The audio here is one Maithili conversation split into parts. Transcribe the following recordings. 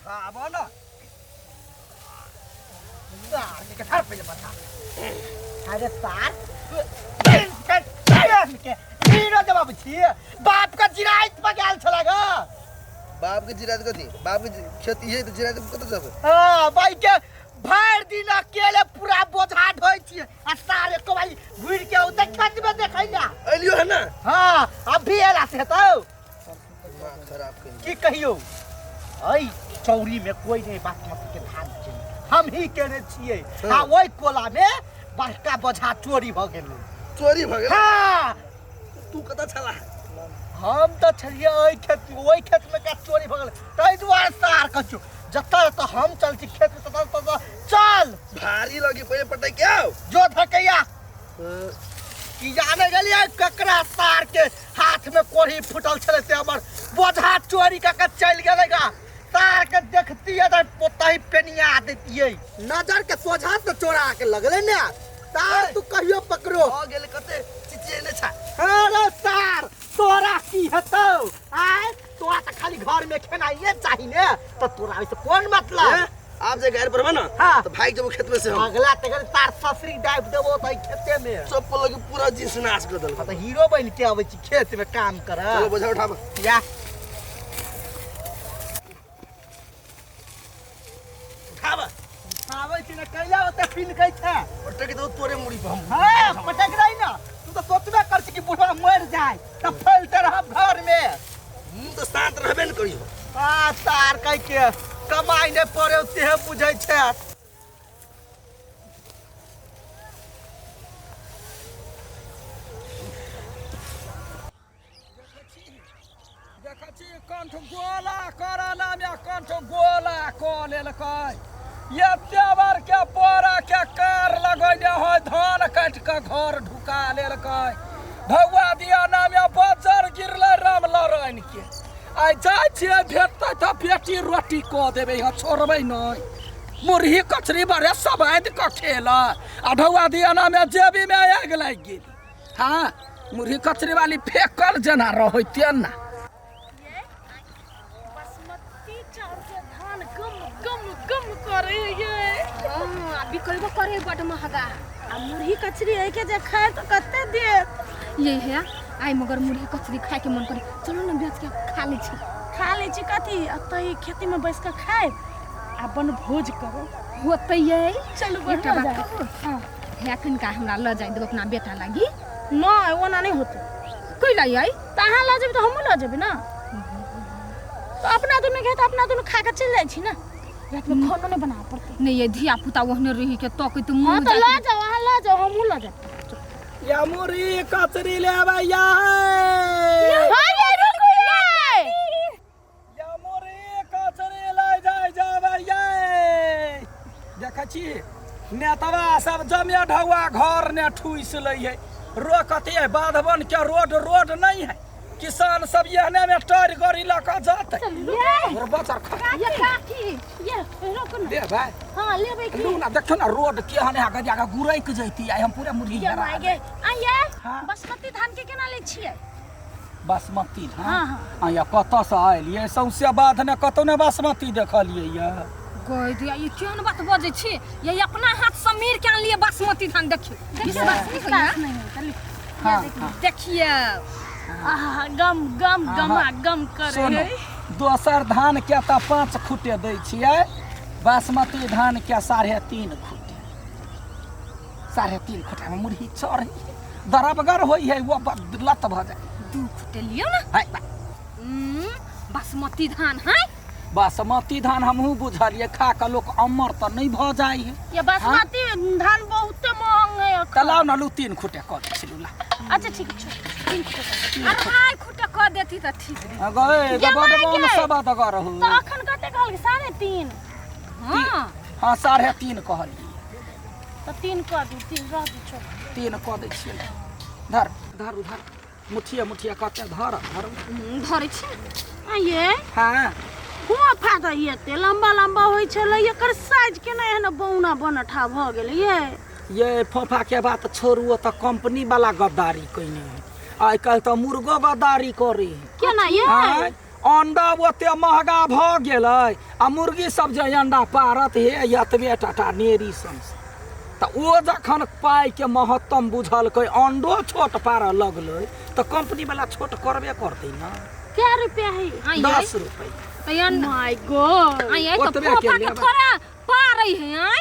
उठाबऽ न। सार के धर पहिले बता। अरे सार के के हीरो जवाब छी, बाप का जिराइत पर गेल छला ग। बाप के जिरात कथी? बाप के खेती है तऽ जिरात कतऽ जेबै? हाँ भाई के भरि दिन अकेले पूरा बोझा ढोइ छियै आ सार एको भाई घुरि के औतै खेत में देखै ला। एलियो है ना? हाँ अभी एला से हेतौ। दिमाग खराब करी। की कहियौ, ऐ चौरी में कोई नहीं बासमती के धान छै, हम ही केने छियै। आ ओहि कोला में बड़का बोझा चोरी भऽ गेलै। चोरी भऽ गेलै? हाँ। तू कतऽ छला? हम तऽ छलियै ओहि खेत, ओहि खेत में का चोरी भऽ गेलै, ताहि दुआरे सार कहै छियौ, जतऽ जतऽ हम चल छी खेत में ततऽ ततऽ चल। भारी लगी पहिले पटक के आउ। जो धकैया। की जाने गेलियै ककरा सार के हाथ में कोढ़ी फूटल छलै से हमर बोझा चोरी कऽ के चलि गेलै गा। सार के देखतियै तऽ पोता ही पेनिया दैतियै। नजर के सोझा से चोरा के लगलै ने सार, तू कहियो पकड़ो। भऽ गेलै कते चिचियेने छा। अरे सार तोरा की हेतौ? आय तोरा तऽ खाली घर में खेनाइए चाही ने, तऽ तोरा ओहिसँ कोन मतलब? ए, आब जे गाड़ी पर ना। हाँ। तो भाग जबो खेत में से हम। अगला तकर तार ससरी डाइब देबो त खेते में। चप्पल लगे पूरा जींस नाश कर देलक। त हीरो बन के आबै छी खेत में काम कर। चलो बोझा उठाब। या। उठाब। आबै छी ने कैला ओते पिलकै छै। पटक दो तोरे मुड़ी पर हम। हां पटक रही ना, तू तो सोचबे कर छी कि बुढ़वा मर जाए त फैलते रहब घर में। हम तो शांत रहबे न करियो। आ तार कह के कमाई नहीं पड़े से बुझै छै। देखै छी कंठ गोला करना में कंठ गोला कऽ लेलकै। एते बार के बोरा के कार लगैने है, धान काटि कऽ घर ढुका लेलकै। ढौआ दिया नामे बजर गिरलै राम नारायण के। आइ जाइ छियै भेटतै तऽ बेटी रोटी कऽ देबै, यहाँ छोड़बै नहि। मुरही कचरी बड़े सबादि कऽ खेलै आ ढौआ दिया नामे जेबीमे आगि लागि गेल। हाँ मुरही कचरी वाली फेकल जेना रहैते ना। बासमती चाउर के धान गम गम गम करे ये। हाँ, आ बिकैबो करे बड महगा। आ मुरही कचरी है के जे खाए तो कते देत। ये है आइ मगर मुरही कचरी खाए के मन करे, चलो ना बेच के खा लै छी। खा लै छी कथी? अतै खेती में बैस के खाए आ बनभोज करो। होतै ये। चलू एकटा बढ़िया बात जाए। कहू? हाँ। हे अखनका हमरा लऽ जाय देब अपना बेटा लागी? नहि ओना नहि होतै। कैला यै? तऽ अहाँ लऽ जेबै तऽ हमहूँ लऽ जेबै ने। तऽ अपना दुनू के तऽ अपना दुनू खा कऽ चलि जाइ छी ने, रातिमे खानो नहि बनाबऽ पड़तै। नहि ये धिया पुता ओहने रही के तकैत मुँह। हाँ तऽ लऽ जाउ, अहाँ लऽ जाउ, हमहूँ लऽ जाउ। या मुरही कचरी लेबै या? हाँ ये रुकू ये। या मुरही कचरी लै जाय जाबै ये। देखै छी नेतवा सब जमे ढौआ घर ने ठूसि लै है। रोकत है बाध बन के रोड, रोड नहीं है। किसान सब एहने में टायर गाड़ी लऽ कऽ जतै। और बचर खा। ये काकी। ये रोकू ने। ले भाई। हाँ लेबै की? लू ना देखियौ ना रोड केहन है, गजा के गुरैक जैती आइ हम पूरा मुरही ये हरा माय गे। आ ये हाँ। बासमती धान के केना लै छियै? बासमती धान? हाँ, हाँ। आ या कतऽ से आयल सौंसे बाध ने कतौ ने बासमती देखलियै ये। गई दिया ये केहन बात बजै छी ये, अपना हाथ से मीर के आनलियै बासमती धान। देखियौ विश्वास नहीं होइया? विश्वास नहीं होइया, लिख। हाँ, हाँ। देखियौ। आहा गम गम हाँ, गमा हाँ। गम करे। सुनो दोसर धान के तऽ 5 खूटे दै छियै, बासमती धान के 3.5 खूटे। 3.5 खूटे में मुरही चढ़ै है, दरबगर होइ है, वो लत भऽ जाइ। 2 खूटे लियौ ना। है, बा। बासमती धान है। बासमती धान हमहूँ बुझलियै, खा कऽ लोक अमर तऽ नहि भऽ जाइ है। ये बासमती धान बहुते महंग है अखन। तऽ लाउ ना लू 3 खूटे कऽ दै छी लू, ला। अच्छा ठीक छै, 3 खूटे कऽ दे। 2.5 खूटे कऽ देती तऽ ठीक रहै। गए, ये तऽ बड माय मोन गे। सब दगर हो। तऽ अखन कते कहलकै? 3.5? हाँ। हाँ 3.5 कहलियै। तऽ 3 कऽ दू, 3 रह दू छोड़। 3 कऽ दै छियै। धर धर उधर मुठिया मुठिया कते धर धर। धरै छी ने। आ ये। हाँ। हुआ फादा एते लंबा लंबा होइ छलै, एकर साइज केना एहन बौना बनठा भऽ गेलै ये? ये फोफा के बात छोड़ू, तऽ कंपनी वाला गद्दारी कयने है। आइ काल्हि तऽ मुर्गो गद्दारी करे है। केना ये? आँय, अंडा ओते महगा भऽ गेलै आ मुर्गी सब जे अंडा पारत हे एतबे टाटा नेरी सन तऽ ओ जखन पाइके महत्तम बुझलकै अंडो छोट पारऽ लगलै तऽ कंपनी वाला छोट करबे करतै ने। क्या रुपया है? आँय यै, 10 रुपैआ। तऽ my God. आँय यै, तऽ ओतबे के फोफा के लेबै। थोड़ा पारै है आँय।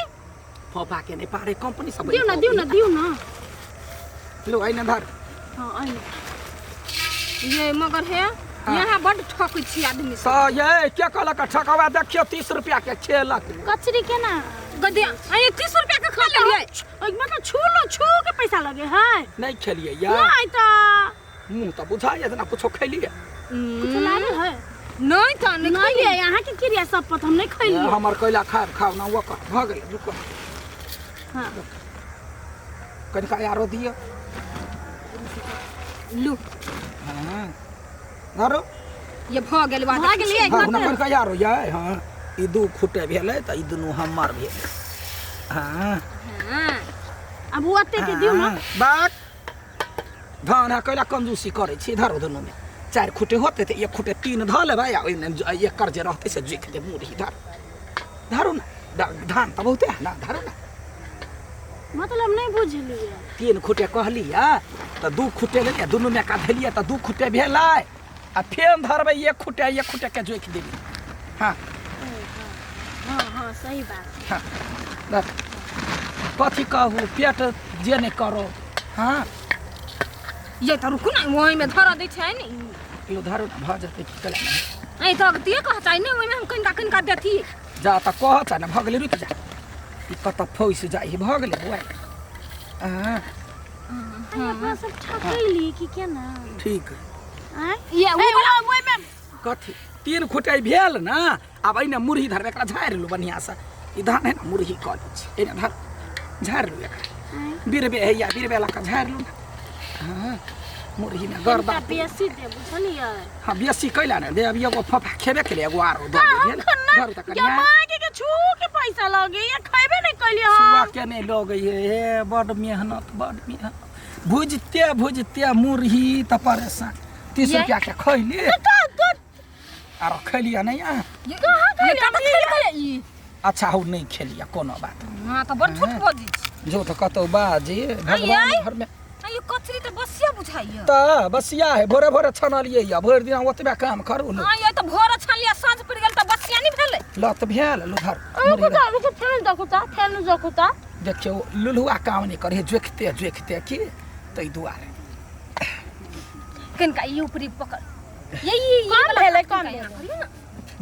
फोफा के नहि पारे कंपनी सब। दियौ ना, दियौ ना, दियौ ना। लो आइ ने धर। हाँ, आइ। ये मगर हे यहाँ बड्ड ठकै छी आदमी सब। तऽ ये के कहलक ठकवा? देखियौ 30 रुपया के खेलक। कचरी केना? गदे आँय, 30 रुपया के खा लेलियै। ओइ मतलब छू लो, छू के पैसा लगे है। नहि खेलियै या? नहीं तऽ। मुँह तऽ बुझाइए जेना कुछो खेलियै। कुछो लागे है? नहि तऽ नहि। नहीं ये यहाँ के क्रिया सब पत हम नहीं खैलिए। हमर कैला खायब खाउ ना ओकर भऽ गेलै रुको। हाँ। कनिका आरो दिअ। लू। हाँ धरू। ये भऽ गेल बात। भऽ गेलियै। हँ हुनका कनिका आरो यै। हाँ ई दू खुटे भेलै तऽ ई दुनू हमर भेलै। हाँ। हाँ। अब वो ओते के दियौ ना। हाँ, बाक धान है कैला कंजूसी करै छी? धरू, दुनूमे 4 खुटे होतै तऽ एक खुटे 3 धऽ लेबै आ ओहिमे एकर जे रहतै से जोखि देब मुरही। धर, धरू ने। धान तऽ बहुते है ना, धरू ने। मतलब नहीं बुझलियै। 3 खुटे कहलियै तऽ 2 खुटे लेलियै, दुनूमे का धेलियै तऽ 2 खुटे भेलै आ फेर धरबै एक खुटे, एक खुटे के जोखि देबै। हाँ। हाँ हाँ, सही बात। हाँ, धर। कथी कहू, पेट जे नहि करो। हाँ। ये तऽ रुकू ने, ओहिमे धरऽ दै छै ने। लो धरू ने, भऽ जेतै की कला नहि। आँय, तऽ दिए कह चाही ने, ओहिमे हम कनिका कनिका देती। जा तऽ कह चा ने। भऽ गेलै, रुकि जा, ई कतऽ फौसि जाइ। भऽ गेलै बौआ। हाँ। अपना सब ठकैली कि केना? ठीक। आँय? ये ए, ओहिमे कथी 3 खुटाइ भेल ने? आब एहिने मुरही धरबै, एकरा झाड़ि लू बढ़िआँसँ। ई धान है ने, मुरही कऽ लै छी। एहिने धर, झाड़ि लू एकरा। बिरबे हैया, बिरबे लऽ कऽ झाड़ि लू ने। हाँ, मुरहीमे गर्दा। कनिका बेसी दे, बुझलियै? हाँ, बेसी कैला ने देब? एगो फफा खेबे केलै, एगो आरो दऽ दे भेल। धरू तऽ या कनिया। माय के छू के पैसा लगे या खैबे नहीं कैलियै हम। छुआ के नहि लगै हे। हे बड मेहनत, बड मेहनत। भुजते भुजते मुरही तऽ परेशान। 30 रुपया के खैली आरो खैलियै नहि अहाँ? कहाँ ये कतऽ खेलकै ई? अच्छा हौ, नहि खेलियै, कोनो बात नहि। हाँ, तऽ बड़ झूठ बजै छी। झूठ कतौ बाजी भगवान आइ। घरमे। आँय, ये कचरी तऽ बसिया बुझाइया। तऽ बसिया है, भोरे भोरे छनलियै या भरि दिन ओतबे काम करू ने। आँय, ये तऽ भोरे छनलियै, साँझ पड़ि गेल तऽ बसिया नहि भेलै? लत भेल। लुधर मुरही रुकू, रुकू, फेन देखू ता, फेन देखू ता। देखियौ, लुलुआ काम नहि करे, जोखिते जोखिते की ताहि दुआरे। कनिका ई ऊपरी पकड़ ये ई कम वाला भेलै, कनिका कम एना भेलै। करियौ ने।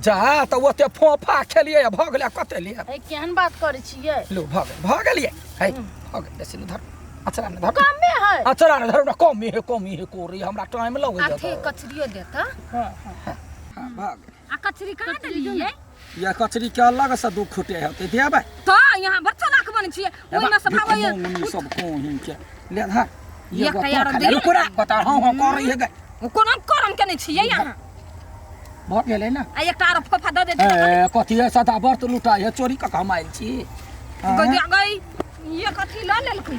जा तऽ ओते फोफा खेलियै भऽ गेलै, कते लिअ? ए, केहन बात करै छियै? लो भऽ गेल, भऽ गेलियै है, भऽ गेल। बेसी नहि धर, अचरा नहि धर। कमे है। अचरा नहि धरू ने, कमे हे, कमे हे कोरी, हमरा टाइम लगै अथी जेतै। कचरियो देता। हाँ, भऽ गेल। आ कचरी कहाँ देलियै? या कचरी के अलग से 2 खुटे हेतै, देबै। तऽ यहाँ बड़ चलाक बनै छियै, ओहिमे से भागै। मौनी सब कोही के ले धर। ये एकटा यार खा ले। दियौ। रुको रे, बता। हाँ हाँ करै हे गै। कोनो करम केने छियै यहाँ। भऽ गेलै ने? आ एकटा आरो फोफा दऽ देतै। ए कथी है, सदा व्रत लुटाइ है, चोरी कऽ के हम आयल छी। हाँ? गई गई, ये कथी लऽ लेलकै?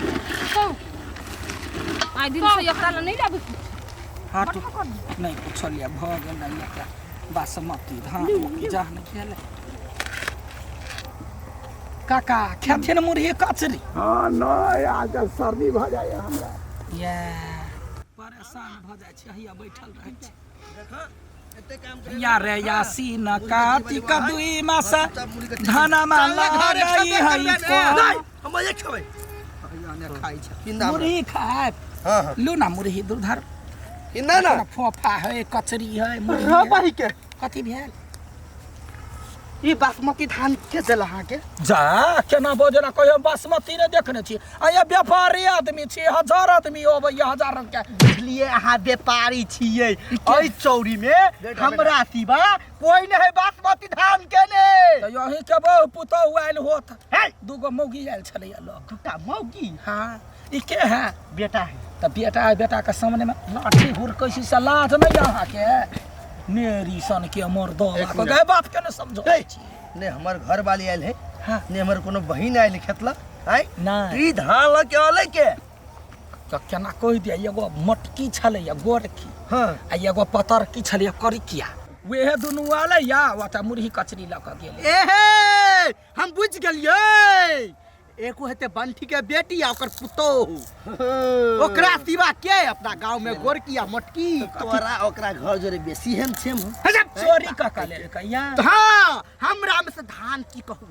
कहू। आइ दिन से एकरा लए नहि लेबै। हाथ नहि पुछलियै। भऽ गेल ने? एकटा बासमती धान उपजा नहि भेलै। काका खेथिन मुरही कचरी? हँ, नहि, आजकल सर्दी भऽ जाइए हमरा। ये परेशान भऽ जाइ छै, हैया बैठल रहै छै। या रे यासीन कातिक दुई मास धनमा लागै है को। नहि, हम एक खेबै। ने खाइ छै। किन्दा हमरा। मुरही खायब? हाँ हाँ। लू ना मुरही दूधर। किन्दा ना। फोफा है, कचरी है, मुरही रह है। बही के। कथी भेल? ई बासमती धान के देल अहाँके? जा केना बजना कहियो बासमती नहि देखने छी। आ व्यापारी आदमी छी, हजार आदमी अबैया, हजार रंग के। बुझलियै, अहाँ व्यापारी छियै। एहि चौरी में हमरा सिवा कोई नहीं है बासमती धान के ने। तऽ यही के बहु पुतहु आयल होत? है। दूगो मौगी आयल छलैया लग। दूटा मौगी? हाँ, ई के है? बेटा है। तऽ बेटा है, बेटा के सामने में लाठी हुरकै छी से लाज नहि अहाँके? नेरी सन के मर्द एक मिनट। गए बाप के ने समझो। ए, ने हमर घर वाली आयल है, हाँ। ने हमर कोनो बहिन आयल है खेतला आय। नहि। ई धान लऽ के अलै के? तऽ केना कहि दिया, एगो मोटकी छलैया गोरकी हाँ आ एगो पतरकी छलैया करिकिया। वेहे दुनू आले या ओतऽ मुरही कचरी लऽ कऽ गेलै। एहे हम बुझि गेलियै, एगो हेतै बंठी के बेटी आ ओकर पुतोहु, ओकरा सिवा के अपना गांव में गोरकी आ मोटकी। तोरा ओकरा घर जोरे बेसी हेम छेम हो। चोरी कऽ कऽ लेलकै या? हाँ, हमरा में से धान की कहू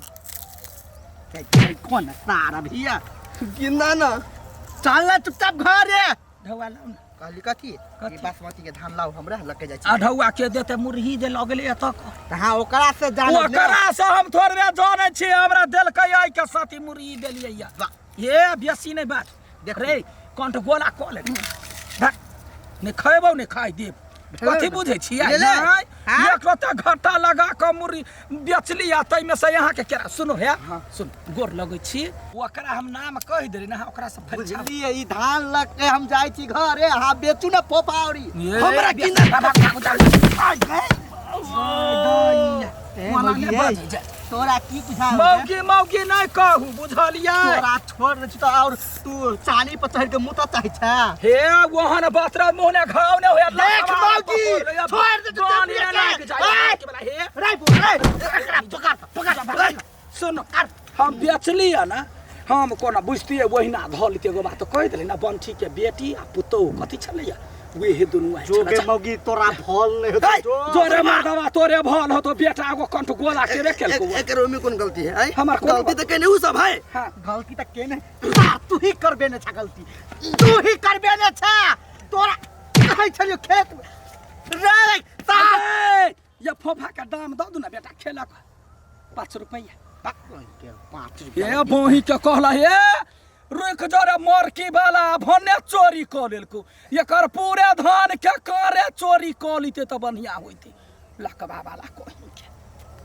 कोन सार अभी गिना ना। चल ना चुपचाप घर रे। ढौआ लाउ ने। कहली कथी? कथी? ई बासमती के धान लाउ, हमरा लके जाइ छी। अढ़ौआ के देते मुरही जे लऽ गेलै एतऽ कऽ? तऽ हाँ, ओकरा से जान। ओकरा से हम थोड़बे जानै छी, हमरा देलकै एहि के साथी मुरही देलियै या। हे बेसी नहि बात देख रे, कंठ गोला कऽ ले। धक, नहि खयबौ नहि खाइ देब। कथी बुझै छियै? बुझलियै? नहि, हाँ? एक रत्ता घाटा लगा कऽ मुरही बेचली आ ताहिमे से अहाँके केरा। सुनू हे, सुन, गोर लगै छी, ओकरा हम नाम कहि देली ने, ओकरा से फरिछा। बुझलियै, ई धान लऽ के हम जाइ छी घरे, अहाँ बेचू ने फोफाउरी। हमरा किना तोरा की बुझा मौगी मौगी नहि कहू, बुझलियै? तोरा छोड़ दै छी तऽ और तू चाली पर चढ़ि के मुतऽ चाहै छै। हे ओहन बात रे, मुँह ने घाव ने होयत। देख मौगी, छोड़ दे तऽ हे रे बो रे, एकरा पकड़ पकड़ पकड़। सुन, हम बेचलियै ने, हम कोना बुझतियै? ओहिना धऽ लेतियै। एगो बात कहि देली ने, बंठी के बेटी आ पुतोहु कथी छलैया, वेहे दुनू आयल जोगे छलै। मौगी तोरा भल नहि होतौ। तोरे मर्दवा तोरे भल होतो बेटा, एगो कंठ गोला केबे केलको। एकर ओमे कोन गलती है? आँय? हमर कोन गलती तऽ केने उ सब है। हाँ। गलती तऽ केने तू ही करबे ने छा, गलती तू ही करबे ने छा। तोरा कहै छलियो खेत में रे सार। ए, ये फोफा के दाम दऽ दू ने बेटा, खेलक 5 रुपैआ। 5 हे बही के कहला, हे रुक जा रे मरकी वाला, भने चोरी कऽ लेलको, एकर पूरे धान के कारे चोरी कऽ लेते तऽ बढ़िया होइते। लकबा वाला कोई